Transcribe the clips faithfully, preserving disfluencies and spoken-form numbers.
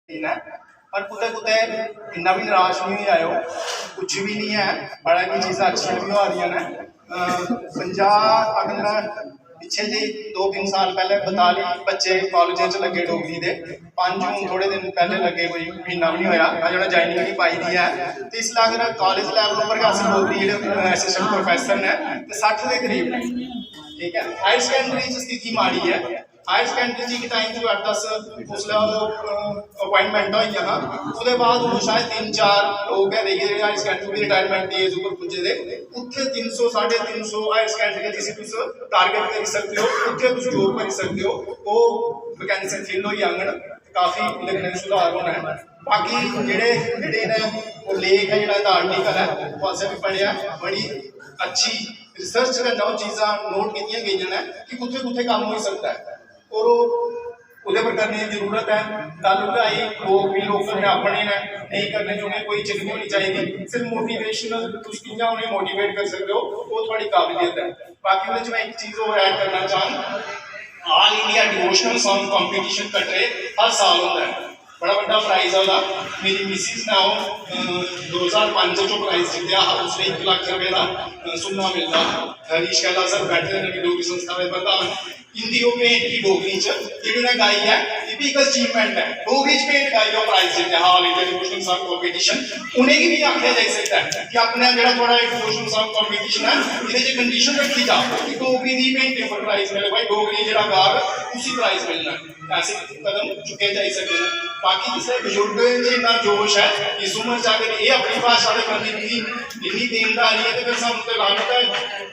इन्ना ऐ। पर कुतै कुतै इन्ना बी निराश निं होई जाएओ, कुछ बी निं ऐ, बड़ा इन्नी चीजां अच्छियां बी होआ दियां न। अ, पंजाह्, अगर में पिच्छे जे दो तिन्न साल पैह्ले बताली बच्चे कालेजें च लग्गे डोगरी दे, पंज हून थोह्ड़े दिन पैह्ले लग्गे, कोई म्हीना बी निं होएआ, अजें उ'नें ज्वाइनिंग निं पाई दी ऐ। ते इसलै अगर कालेज लैवल उप्पर गै अस डोगरी जेह्ड़े असिस्टेंट प्रोफेसर न, ते सट्ठ दे करीब न, ठीक ऐ। हायर सकैंडरी च स्थिति माड़ी ऐ। हायर सकैंडरी च इक टाइम च अट्ठ दस उसलै अपॉइंटमेंटां होइयां हां, ओह्दे बाद हून शायद तिन्न चार लोक गै रेही गेदे हायर सकैंडरी बी रिटायरमेंट एज उप्पर पुज्जे दे। उत्थै तिन्न सौ, साढ़े तिन्न सौ हायर सकैंडरी जिसी तुस टारगेट करी सकदे ओ, उत्थै तुस जॉब करी सकदे ओ, ओह् वैकेंसी फिल होई जाङन, काफी उं'दे कन्नै सुधार होना ऐ। बाकी जेह्ड़े, जेह्ड़े न, ओह् लेख ऐ, जेह्ड़ा इं'दा आर्टिकल ऐ, ओह् असें बी पढ़ेआ। बड़ी अच्छी रिसर्च कन्नै ओह् चीजां नोट कीतियां गेइयां न कि कुत्थै कुत्थै कम्म होई सकदा ऐ, और ओह् ओह्दे पर करने दी जरूरत ऐ। गल्ल उ'ऐ आई, लोक बी लोक कन्नै अपने न, नेईं करने च उ'नें कोई चंगी होनी चाहिदी। सिर्फ मोटिवेशनल, तुस कि'यां उ'नें मोटिवेट करी सकदे ओ, ओह् थुआढ़ी काबिलियत ऐ। बाकी ओह्दे च में इक चीज होर ऐड करना चाह्ङ, all India devotional song competition कटरे हर साल होंदा ऐ, बड़ा बड्डा प्राइज है ओह्दा। मेरी मिसिस ने ओह्, अ, दो ज्हार पंज च प्राइज जित्तेआ हा, उसने इक लक्ख रपेऽ दा, अ, सुन्ना मिलदा हा। हरीश कैला सर बैठे दे न, डोगरी संस्था दे प्रधान। इंदी ओह् भेंट ही डोगरी च, जेह्ड़ी उ'नें गाई ऐ, एह् बी इक अचीवमेंट ऐ। डोगरी च भेंट गाई ओह् प्राइज जित्तेआ हा all India devotional song competition. उ'नेंगी बी आखेआ जाई सकदा ऐ कि अपना जेह्ड़ा थुआढ़ा एह् डिवोशनल सॉन्ग कॉम्पिटिशन ऐ, एह्दे च कंडीशन रक्खी जा कि डोगरी दी भेंटें पर प्राइज मिले, भाई डोगरी जेह्ड़ा गाग उसी प्राइज मिलना ऐ। ऐसे कदम चुके जाई सकदे न। बाकी जिसलै बजुर्गें च इन्ना जोश ऐ, इस उम्र च अगर एह् अपनी भाशा दे प्रति इन्नी, इन्नी देनदारी ऐ, ते फिर सानूं ते लानत ऐ,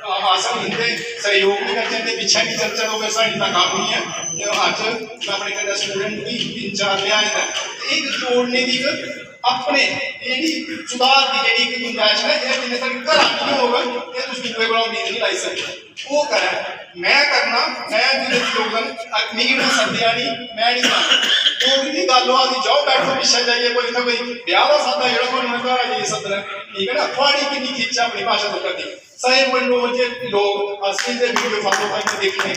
अ, अस इं'दे सैह्योग निं करचै ते पिच्छें निं चलचै, ते फिर साढ़ी नाकामी ऐ। ते अज्ज में अपने कन्नै स्टूडेंट बी तिन्न चार लेआए न, ते एह् इक जोड़ने दी इक अपने, एह् जेह्ड़ी सुधार दी जेह्ड़ी इक गुंजाइश ऐ, एह् जिन्ने साढ़े घरा च होग, एह् तुस दूए कोला उम्मीद निं लाई सकदे। ओह् करै, में करना, में तुं'दे च योगदान, अ, मिगी उ'नें सद्देआ निं, में निं जाना। डोगरी दी गल्ल होआ दी, जाओ बैठो पिच्छें जाइयै, कोई इत्थै कोई ब्याह् दा साद्दा जेह्ड़ा कोई उ'नें घर आइयै सद्दना, ठीक ऐ ना? थुआढ़ी किन्नी खिच्च ऐ अपनी भाशा दे प्रति? सही मनोज जे लोक अस इं'दे वीडियो फॉलो करके दिक्खने,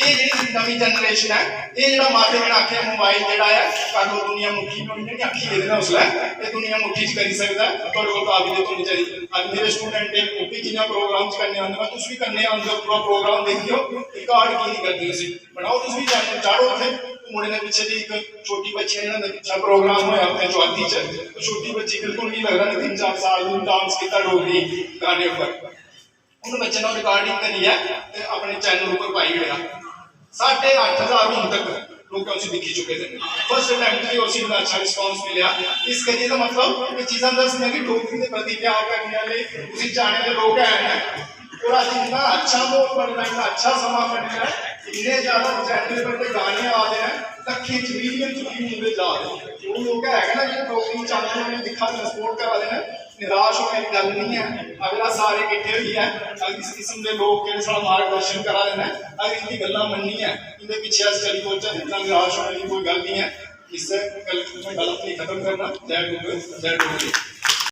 एह् जेह्ड़ी नमीं जनरेशन ऐ, एह् जेह्ड़ा माते ने आखेआ मोबाइल जेह्ड़ा ऐ, कल ओह् दुनिया मुखी, में उ'नेंगी आखी गेदे न उसलै, एह् दुनिया मुखी च करी सकदा ऐ, थुआढ़े कोल काबिलियत होनी चाहिदी। अज्ज मेरे स्टूडेंट ने ओह् बी जि'यां प्रोग्राम च करने आंदे न, तुस बी करने आंदे ओ, पूरा प्रोग्राम दिक्खेओ, रिकॉर्ड की नहीं करदे उसी, बनाओ तुस बी चैनल, चाढ़ो उत्थै। मुड़े ने पिच्छे जी इक छोटी बच्ची ने, जेह्ड़ा पिच्छे प्रोग्राम होया उत्थै चौथी च, ओह् छोटी बच्ची बिल्कुल मिगी लगदा निं तिन्न चार साल दी, डांस कीता डोगरी गाने उप्पर। उन बच्चे ने रिकॉर्डिंग करियै ते अपने चैनल उप्पर पाई ओड़ेआ। साढ़े अट्ठ ज्हार हून तक लोकें उसी दिक्खी चुके दे न। फर्स्ट अटैम्प्ट च उसी इन्ना अच्छा रिस्पांस मिलेआ। इस करियै दा मतलब एह् चीजां दसदियां कि डोगरी दे प्रति प्यार करने आह्ले, उसी चाहने आह्ले लोक हैन। और अज्ज इन्ना अच्छा म्हौल बने दा, इन्ना अच्छा समां बने दा, इन्ने ज्यादा चैनल पर ते गाने आ दे न, लक्खें च, मिलियन च view उं'दे जा दे। ओह् लोक है गै ना जेह्ड़े डोगरी चैनल उ'नेंगी दिक्खा दे न, सपोर्ट करा दे न। निराश होने दी गल्ल निं ऐ। अगर अस सारे किट्ठे होइयै, अगर इस किस्म दे लोक जेह्ड़े साढ़ा मार्गदर्शन करा दे न, अगर इं'दी गल्लां मन्नियै इं'दे पिच्छे अस चली पौचै, ते इन्ना निराश होने दी कोई गल्ल निं ऐ। इस गल्ल गी में गल्ल अपनी खत्म करना। जय डुग्गर, जय डोगरी।